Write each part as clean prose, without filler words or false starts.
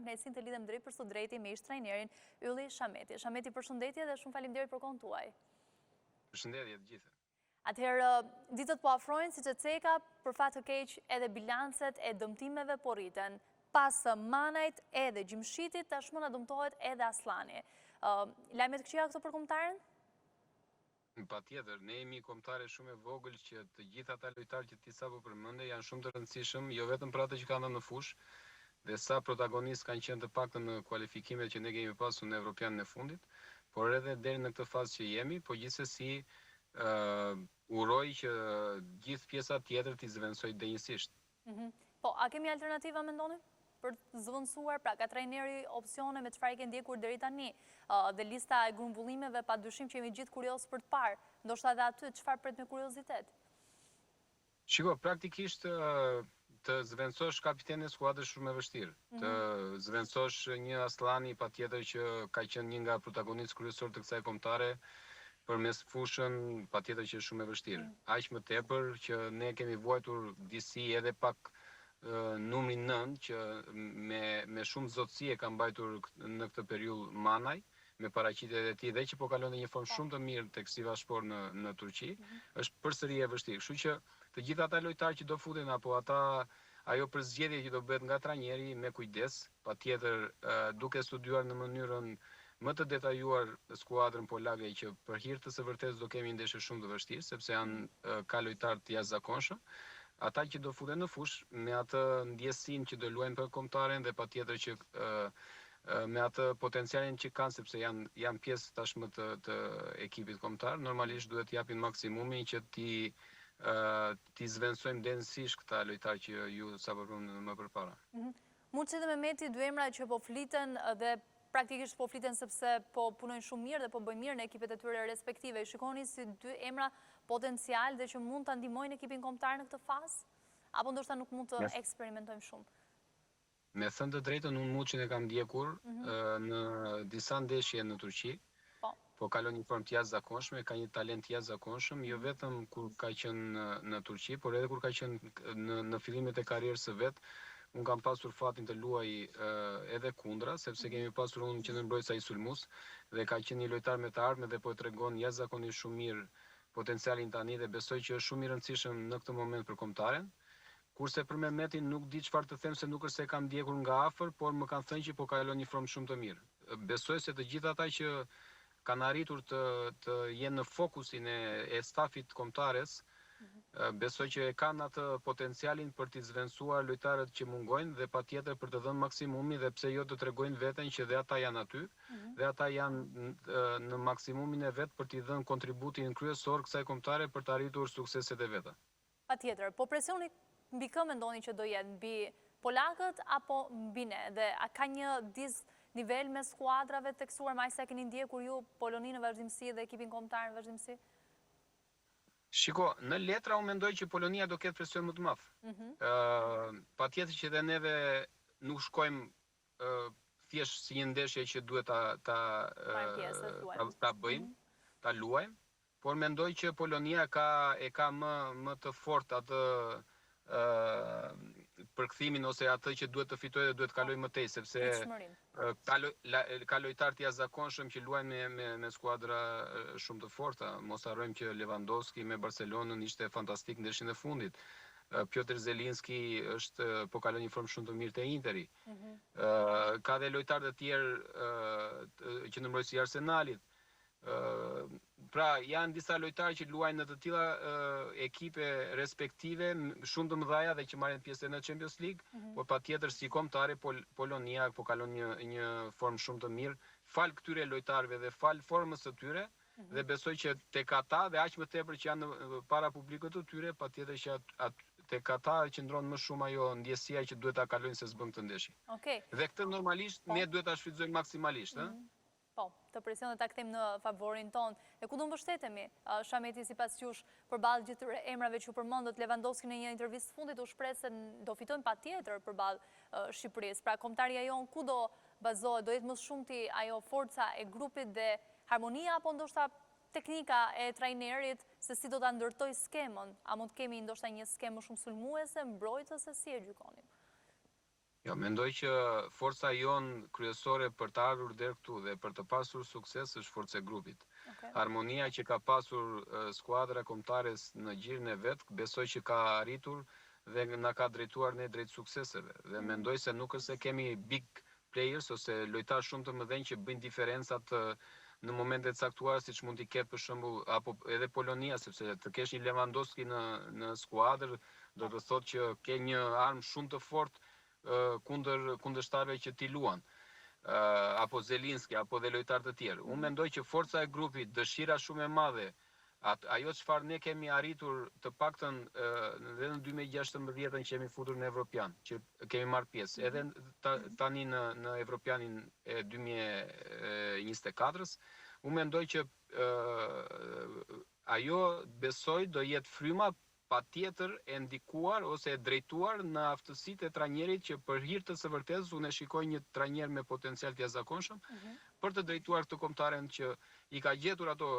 kam kënaqësinë të lidhem drejtpërsëdrejti me ish-trajnerin Ylli Shameti. Shameti, përshëndetje dhe shumë faleminderit për kohën tuaj. Përshëndetje të gjithëve. Atëherë, ditët po afrojnë, siç e ceka, për fat të keq edhe bilancet e dëmtimeve po rriten. Pas Manajt edhe Gjimshitit, tashmë na dëmtohet edhe Asllani. Lajme të këqija këto për kombëtaren? Patjetër, ne jemi një kombëtare shumë e vogël që të gjithë ata lojtarë që ti sapo përmende janë shumë të rëndësishëm, jo vetëm për atë që kanë dhënë në fushë, dhe sa protagonistë kanë qenë të paktën në kualifikimet që ne kemi pasur në Evropianin e fundit, por edhe deri në këtë fazë që jemi, po gjithsesi uroj që gjithë pjesa tjetër t'i zëvendësojë denjësisht. Po, a kemi alternativa mendoni? Për të zëvendësuar, pra ka trajneri opsione me çfarë i ke ndjekur deri tani, dhe lista e grumbullimeve pa dyshim që jemi gjithë kuriozë për të parë, ndoshta edhe aty, çfarë pret me kuriozitet? Shiko, praktikisht të zëvendësosh kapitenin e skuadrës është shumë e vështirë. Të zëvendësosh një Asllani patjetër që ka qenë një nga protagonistët kryesorë të kësaj kombëtare për mesfushën, patjetër që është shumë e vështirë. Aq më tepër që ne kemi vuajtur disi edhe pak numrin 9 që me me shumë zotësi e ka mbajtur në këtë periudhë Manaj me paraqitjet e tij dhe që po kalon në një formë shumë të mirë tek Sivasspor në në Turqi, është përsëri e vështirë. Kështu që të gjithë ata lojtarë që do futen apo ata ajo përzgjedhje që do bëhet nga trajneri me kujdes, patjetër duke studiuar në mënyrën më të detajuar skuadrën polake që për hir të së vërtetës do kemi një ndeshje shumë të vështirë sepse janë ka lojtarë të jashtëzakonshëm. Ata që do futen në fushë me atë ndjesinë që do luajnë për kombëtaren dhe patjetër që me atë potencialin që kanë sepse janë janë pjesë tashmë të të ekipit kombëtar, normalisht duhet të japin maksimumin që t'i t'i zëvendësojmë denjësisht këta lojtarë që ju sapo përmendët më përpara. Muçi dhe Mehmeti, dy emra që po fliten dhe praktikisht po fliten sepse po punojnë shumë mirë dhe po bëjnë mirë në ekipet e tyre respektive. I shikoni si dy emra potencial dhe që mund ta ndihmojnë ekipin kombëtar në këtë fazë? Apo ndoshta nuk mund të eksperimentojmë shumë? Me thënë të drejtën, unë Muçin e kam ndjekur në disa ndeshje në Turqi. Po. Po kalon një formë të jashtëzakonshme, ka një talent të jashtëzakonshëm, jo vetëm kur ka qenë në Turqi, por edhe kur ka qenë në në fillimet e karrierës së vet. Unë kam pasur fatin të luaj edhe kundra, sepse kemi pasur unë qendërmbrojtës ai sulmues dhe ka qenë një lojtar me të ardhme dhe po e tregon jashtëzakonisht shumë mirë potencialin tani dhe besoj që është shumë i rëndësishëm në këtë moment për kombëtaren. Kurse për Mehmetin nuk di çfarë të them se nuk është se e kam ndjekur nga afër, por më kanë thënë që po kalon një formë shumë të mirë. Besoj se të gjithë ata që kanë arritur të të jenë në fokusin e e stafit të kombëtares, besoj që e kanë atë potencialin për t'i zëvendësuar lojtarët që mungojnë dhe patjetër për të dhënë maksimumin dhe pse jo të tregojnë veten që dhe ata janë aty dhe ata janë në maksimumin e vet për t'i dhënë kontributin kryesor kësaj kombëtare për të arritur sukseset e veta. Patjetër. Po presioni mbi kë mendoni që do jetë, mbi polakët apo mbi ne? Dhe a ka një disnivel mes skuadrave të theksuar me aq sa keni ndjekur ju Poloninë në vazhdimësi dhe ekipin kombëtar në vazhdimësi? Shiko, në letra unë mendoj që Polonia do ketë presion më të madh. Patjetër që dhe neve nuk shkojmë thjesht si një ndeshje që duhet ta ta ta bëjmë, ta luajmë, por mendoj që Polonia ka e ka më më të fortë atë përkthimin ose atë që duhet të fitojë dhe duhet të kalojë më tej sepse ka ka lojtarë të jashtëzakonshëm që luajnë me me me skuadra shumë të forta. Mos harrojmë që Lewandowski me Barcelonën ishte fantastik ndeshjen e fundit. Piotr Zelinski është po kalon një formë shumë të mirë te Interi. Ka dhe lojtarë të tjerë qendërmbrojtësi i Arsenalit. Pra, janë disa lojtarë që luajnë në të tilla ekipe respektive, shumë të mëdhaja dhe që marrin pjesë në Champions League, por patjetër si kombëtare Polonia po kalon një një formë shumë të mirë, falë këtyre lojtarëve dhe falë formës së tyre, dhe besoj që tek ata dhe aq më tepër që janë para publikut të tyre, patjetër që tek ata qëndron më shumë ajo ndjesia që duhet ta kalojnë se s'bën këtë ndeshje. Okej. Dhe këtë normalisht ne duhet ta shfrytëzojmë maksimalisht, ë? Po, këtë presion dhe ta kthejmë në favorin tonë. E ku do mbështetemi, Shameti sipas jush, përballë gjithë këtyre emrave që përmendët, Lewandowski në një intervistë të fundit u shpreh se do fitojmë patjetër përballë Shqipërisë. Pra kombëtarja jonë ku do bazohet, do jetë më së shumti ajo forca e grupit dhe harmonia apo ndoshta teknika e trajnerit se si do ta ndërtojë skemën? A mund të kemi ndoshta një skemë më shumë sulmuese, mbrojtëse, si e gjykoni? Jo, mendoj që forca jonë kryesore për të ardhur deri këtu dhe për të pasur sukses është forca e grupit. Harmonia që ka pasur skuadra e kombëtares në gjirin e vet, besoj që ka arritur dhe na ka drejtuar ne drejt sukseseve. Dhe mendoj se nuk është se kemi big players ose lojtarë shumë të mëdhenj që bëjnë diferencat në momente të caktuara siç mund t'i ketë për shembull apo edhe Polonia sepse të kesh një Lewandowski në në skuadër do të thotë që ke një armë shumë të fortë kundër kundërshtarëve që ti luan apo Zelinski apo dhe lojtarë të tjerë. Unë mendoj që forca e grupit, dëshira shumë e madhe, at, ajo çfarë ne kemi arritur të paktën dhe në 2016-ën që jemi futur në Evropian, që kemi marrë pjesë, edhe ta, tani në në Evropianin e 2024-s, unë mendoj që ajo besoj do jetë fryma patjetër e ndikuar ose e drejtuar në aftësitë e trajnerit që për hir të së vërtetës unë e shikoj një trajner me potencial të jashtëzakonshëm për të drejtuar këtë kombëtaren që i ka gjetur ato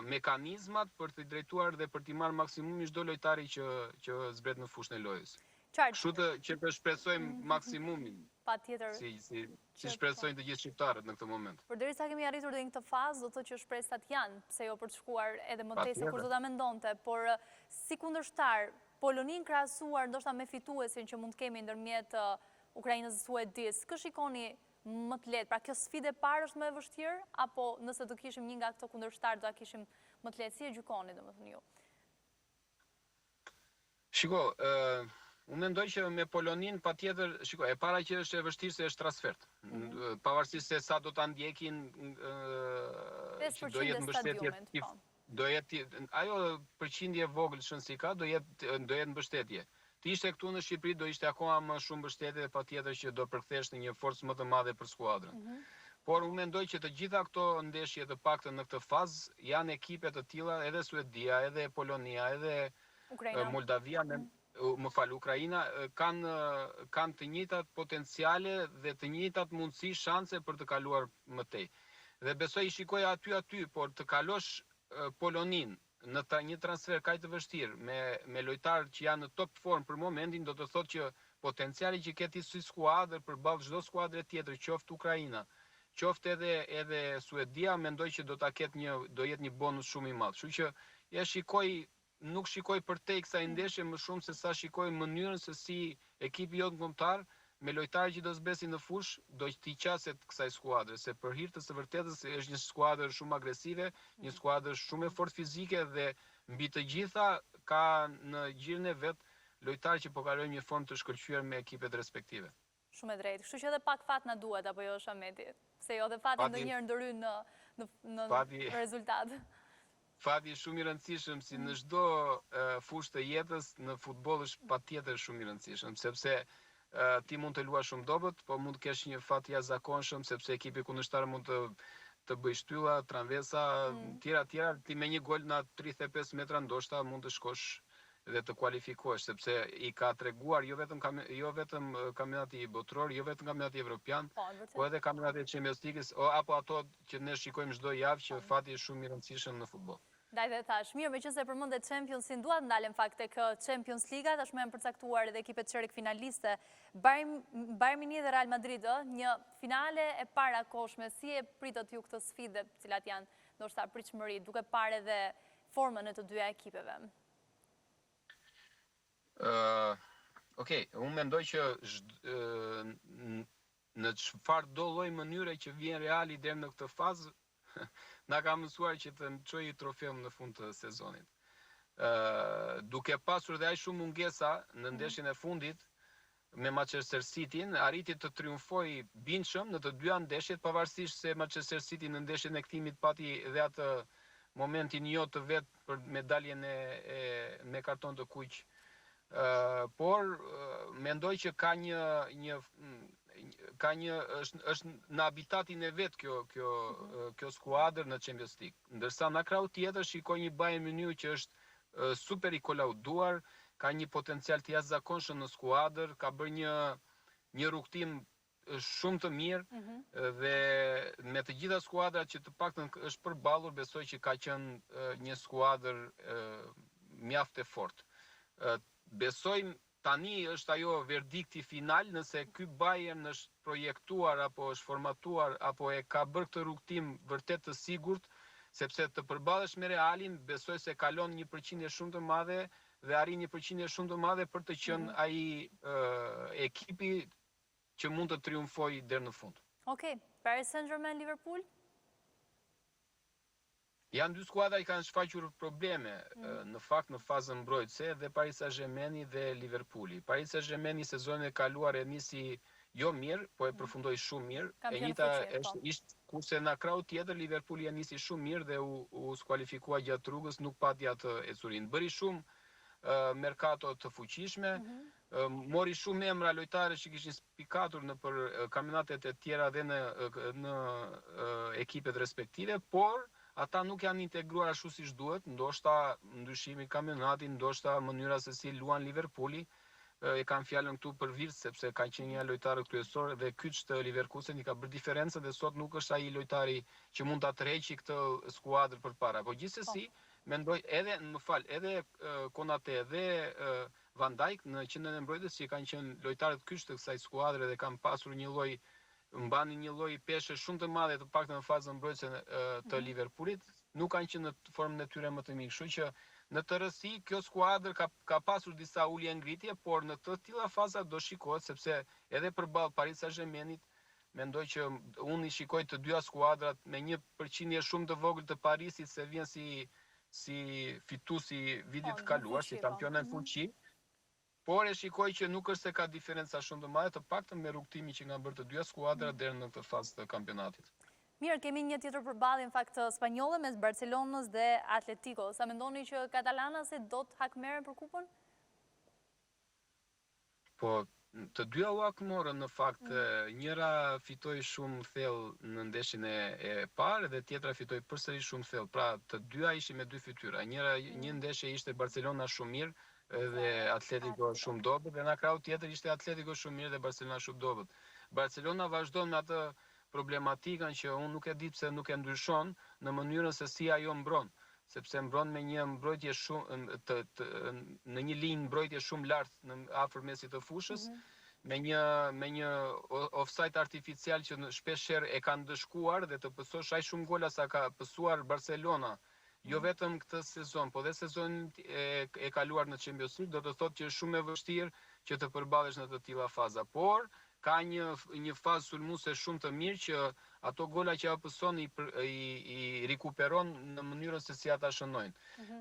mekanizmat për të drejtuar dhe për t'i marrë maksimumin çdo lojtari që që zbret në fushën e lojës. Qartë. Kështu të që të shpresojmë maksimumin. Patjetër. Si si si shpresojnë të gjithë shqiptarët në këtë moment. Përderisa kemi arritur deri në këtë fazë, do të thotë që shpresat janë, pse jo për të shkuar edhe më tej se kush do ta mendonte, por si kundërshtar, Poloninë krahasuar ndoshta me fituesin që mund të kemi ndërmjet Ukrainës dhe Suedisë, kë shikoni më të lehtë? Pra kjo sfidë e parë është më e vështirë apo nëse do kishim një nga këto kundërshtarë do ta kishim më të lehtë? Si e gjykoni domethënë ju? Shiko, ë unë mendoj që me Poloninë patjetër, shiko, e para që është e vështirë se është transfertë. Mm -hmm. Pavarësisht se sa do ta ndjekin ë që do jetë mbështetje po. Do jetë ajo përqindje e vogël shansi ka, do jetë do jetë mbështetje. Të ishte këtu në Shqipëri do ishte akoma më shumë mbështetje dhe patjetër që do përkthehesh në një forcë më të madhe për skuadrën. Mm -hmm. Por unë mendoj që të gjitha këto ndeshje të paktën në këtë fazë janë ekipe të tilla edhe Suedia, edhe Polonia, edhe Ukraina. Moldavia, mm -hmm. më fal, Ukraina kanë kanë të njëjtat potenciale dhe të njëjtat mundësi shanse për të kaluar më tej. Dhe besoj i shikoj aty aty, por të kalosh Poloninë në ta, një transfertë kaq të vështirë me me lojtarë që janë në top formë për momentin do të thotë që potenciali që ke ti si skuadër përballë çdo skuadre tjetër, qoftë Ukraina, qoftë edhe edhe Suedia, mendoj që do ta ketë një do jetë një bonus shumë i madh. Kështu që e shikoj nuk shikoj përtej kësaj ndeshje më shumë se sa shikoj mënyrën se si ekipi jonë kombëtar me lojtarë që do zbresin në fushë do t'i qaset kësaj skuadre, se për hir të së vërtetës është një skuadër shumë agresive, një skuadër shumë e fortë fizike dhe mbi të gjitha ka në gjirin e vet lojtarë që po kalojnë një formë të shkëlqyer me ekipet respektive. Shumë e drejtë. Kështu që edhe pak fat na duhet apo jo Shameti? Pse jo dhe fati ndonjëherë ndërhyn në në në rezultat. Fati është shumë i rëndësishëm si në çdo fushë të jetës, në futboll është patjetër shumë i rëndësishëm, sepse ti mund të luash shumë dobët, po mund të kesh një fat të jashtëzakonshëm sepse ekipi kundërshtar mund të të bëjë shtylla, tranvesa, tjera tjera, ti me një gol në 35 metra ndoshta mund të shkosh dhe të kualifikohesh sepse i ka treguar jo vetëm jo vetëm kampionati botëror, jo vetëm kampionati evropian, po, po edhe kampionati i Champions League-s apo ato që ne shikojmë çdo javë që po. fati është shumë i rëndësishëm në futboll. Ndaj dhe thashë, mirë, meqenëse përmende Championsin, dua të ndalem fakt tek Champions League, tashmë janë përcaktuar edhe ekipet çerekfinaliste. Bayern Munich dhe Real Madrid, një finale e parakohshme, si e pritët ju këtë sfidë dhe cilat janë ndoshta pritshmëritë, duke parë edhe formën e të dyja ekipeve? Uh, ok, unë mendoj që në çfarëdo lloj mënyre që vjen Reali deri në këtë fazë, na ka mësuar që të çojë trofeun në fund të sezonit. Ë duke pasur dhe aq shumë mungesa në mhm. ndeshjen e fundit me Manchester City-n, arriti të triumfojë bindshëm në të dyja ndeshjet, pavarësisht se Manchester City në ndeshjen e kthimit pati dhe atë momentin jo të vet për me daljen e, e me karton të kuq. Ë por mendoj që ka një një ka një është është në habitatin e vet kjo kjo mhm. kjo skuadër në Champions League. Ndërsa në krahun tjetër shikoj një Bayern Munich që është super i kolauduar, ka një potencial të jashtëzakonshëm në skuadër, ka bërë një një rrugëtim shumë të mirë mm -hmm. dhe me të gjitha skuadrat që të paktën është përballur, besoj që ka qenë një skuadër mjaft e fortë. Besoj Tani është ajo verdikti final nëse ky Bayern është projektuar apo është formatuar apo e ka bërë këtë rrugëtim vërtet të sigurt, sepse të përballesh me Realin besoj se kalon një përqindje shumë të madhe dhe arrin një përqindje shumë të madhe për të qenë ai ekipi që mund të triumfojë deri në fund. Okej, Paris Saint-Germain Liverpool? Janë dy skuadra që kanë shfaqur probleme në fakt në fazën mbrojtëse dhe Paris Saint-Germaini dhe Liverpooli. Paris Saint-Germaini sezonin e kaluar e nisi jo mirë, po e përfundoi shumë mirë. E njëjta është ishte kurse nga krahu tjetër Liverpooli e nisi shumë mirë dhe u u skualifikua gjatë rrugës, nuk pati atë ecurinë. Bëri shumë merkato të fuqishme, Mori shumë emra lojtarësh që kishin spikatur nëpër kampionatet e tjera dhe në në ekipet respektive, por ata nuk janë integruar ashtu siç duhet, ndoshta ndryshimi i kampionatit, ndoshta mënyra se si luan Liverpooli, e kam fjalën këtu për Wirtz sepse ka qenë një nga lojtarët kryesorë dhe kyç të Leverkusen i ka bërë diferencën dhe sot nuk është ai lojtari që mund ta tërheqë këtë skuadër përpara. Po gjithsesi, mendoj edhe, më fal, edhe Konate dhe Van Dijk në qendrën e mbrojtjes që kanë qenë lojtarët kyç të kësaj skuadre dhe kanë pasur një lloj mbanin një lloj peshe shumë të madhe të paktën në fazën mbrojtëse të Liverpoolit, nuk kanë qenë në formën e tyre më të mirë. Kështu që në tërësi kjo skuadër ka ka pasur disa ulje ngritje, por në të tilla faza do shikohet sepse edhe përballë Paris Saint-Germainit mendoj që unë i shikoj të dyja skuadrat me një përqindje shumë të vogël të Parisit se vjen si si fitues i vitit të kaluar, si kampion në fuqi, por e shikoj që nuk është se ka diferenca shumë të madhe, të paktën me rrugëtimin që kanë bërë të dyja skuadrat deri në këtë fazë të kampionatit. Mirë, kemi një tjetër përballje në fakt spanjolle mes Barcelonës dhe Atleticos. A mendoni që katalanasit do të hakmerren për kupën? Po, të dyja u hakmorën në fakt, njëra fitoi shumë thellë në ndeshjen e e parë dhe tjetra fitoi përsëri shumë thellë. Pra, të dyja ishin me dy fytyra. Njëra një ndeshje ishte Barcelona shumë mirë dhe Atletico shumë dobët dhe nga krahu tjetër ishte Atletico shumë mirë dhe Barcelona shumë dobët. Barcelona vazhdon me atë problematikën që unë nuk e di pse nuk e ndryshon në mënyrën se si ajo mbron. sepse mbron me një mbrojtje shumë të, të në një linjë mbrojtje shumë lart në afër mesit të fushës, mm -hmm. me një me një offside artificial që shpesh herë e kanë ndëshkuar dhe të pësosh aq shumë gola sa ka pësuar Barcelona, jo mhm. vetëm këtë sezon, po dhe sezonin e, e kaluar në Champions League, do të thotë që është shumë e vështirë që të përballesh në të tilla faza. Por ka një një fazë sulmuese shumë të mirë që ato gola që ajo pëson i i i rikuperon në mënyrën se si ata shënojnë.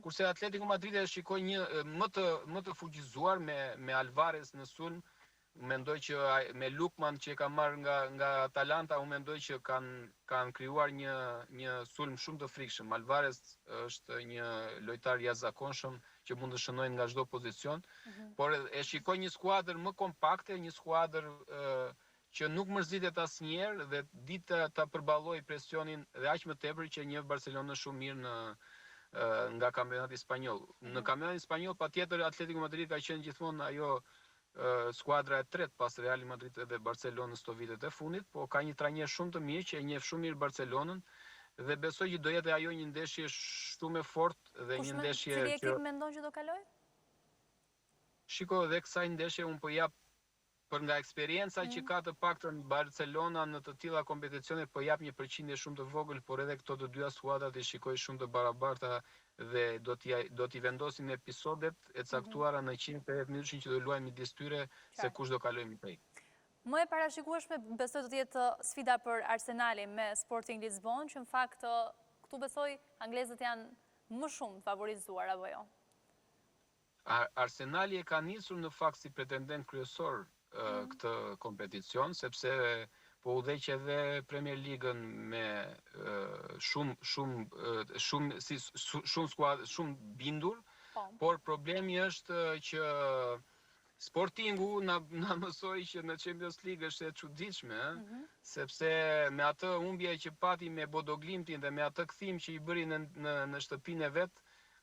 Kurse Atletico Madrid e shikoj një më të më të fuqizuar me me Alvarez në sulm, mendoj që me Lookman që e ka marrë nga nga Atalanta, unë mendoj që kanë kanë krijuar një një sulm shumë të frikshëm. Alvarez është një lojtar i jashtëzakonshëm që mund të shënojë nga çdo pozicion, por e shikoj një skuadër më kompakte, një skuadër që nuk mërzitet asnjëherë dhe di të ta përballojë presionin dhe aq më tepër që njeh Barcelonën shumë mirë në nga kampionati spanjoll. Në kampionatin spanjoll patjetër Atletico Madrid ka qenë gjithmonë ajo skuadra e tretë pas Real Madrid dhe Barcelonës këto vitet e fundit, po ka një trajner shumë të mirë që e njeh shumë mirë Barcelonën dhe besoj që do jetë ajo një ndeshje shumë e fortë dhe një ndeshje që Cili ekip mendon që do kalojë? Shiko, dhe kësaj ndeshje unë po jap për nga eksperienca që ka të paktën Barcelona në të tilla kompeticione po jap një përqindje shumë të vogël, por edhe këto të dyja skuadrat i shikoj shumë të barabarta dhe do t'i do t'i vendosin episodet e caktuara në 180 minutëshin që do luajnë midis tyre se kush do kalojë më tej. Më e parashikueshme besoj do të jetë sfida për Arsenalin me Sporting Lisbon, që në fakt këtu besoj anglezët janë më shumë favorizuar apo jo? Arsenali e ka nisur në fakt si pretendent kryesor këtë kompeticion, sepse po udhëheq edhe Premier Ligën me shumë shumë shumë si shumë skuadër shumë bindur, po. por problemi është që Sportingu na na mësoi që në Champions League është e çuditshme, ëh, mm -hmm. sepse me atë humbje që pati me Bodo Glimtin dhe me atë kthim që i bëri në në në shtëpinë e vet,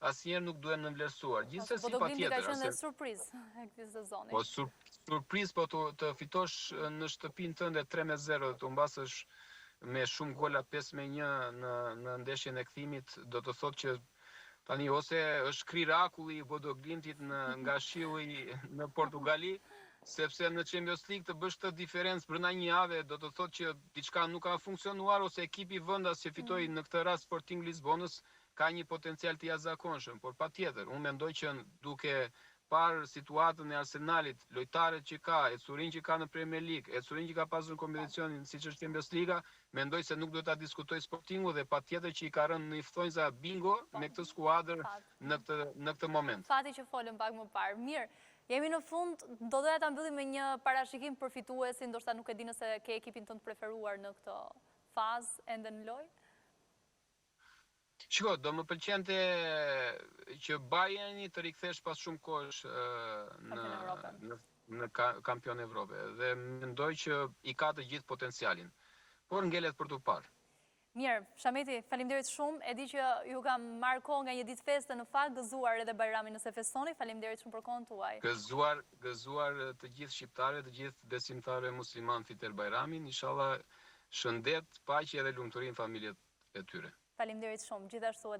asnjëherë nuk duhen nënvlerësuar. Gjithsesi patjetër. Bodo Glimti ka qenë dhe surprizë e këtij sezoni. Po sur, surprizë po të, të fitosh në shtëpinë tënde 3-0 dhe të humbasësh me shumë gola 5-1 në në ndeshjen e kthimit, do të thotë që. Tani ose është shkrirë akulli i Bodo Glimtit në nga shiu në Portugali, sepse në Champions League të bësh këtë diferencë brenda një jave do të thotë që diçka nuk ka funksionuar ose ekipi vendas që fitoi mm. në këtë rast Sporting Lisbonës ka një potencial të jashtëzakonshëm, por patjetër, unë mendoj që duke parë situatën e Arsenalit, lojtarët që ka, ecurinë që ka në Premier League, ecurinë që ka pasur në kompeticionin siç është Champions League, mendoj se nuk duhet ta diskutojë Sportingu dhe patjetër që i ka rënë në thonjza bingo me këtë skuadër në këtë në këtë moment. Fati që folëm pak më parë. Mirë, jemi në fund, do doja ta mbyllim me një parashikim për fituesin, ndoshta nuk e di nëse ke ekipin tënd të preferuar në këtë fazë ende në lojë. Shiko, do më pëlqente që Bayerni të rikthesh pas shumë kohësh në në në kampion Evrope dhe mendoj që i ka të gjithë potencialin. Por ngelet për t'u parë. Mirë, Shameti, faleminderit shumë. E di që ju kam marrë kohë nga një ditë feste në fakt, gëzuar edhe Bajramin nëse festoni. Faleminderit shumë për kohën tuaj. Gëzuar, gëzuar të gjithë shqiptarëve, të gjithë besimtarëve muslimanë Fiter Bajramin. Inshallah shëndet, paqe dhe lumturi në familjet e tyre. Faleminderit shumë, gjithashtu edhe.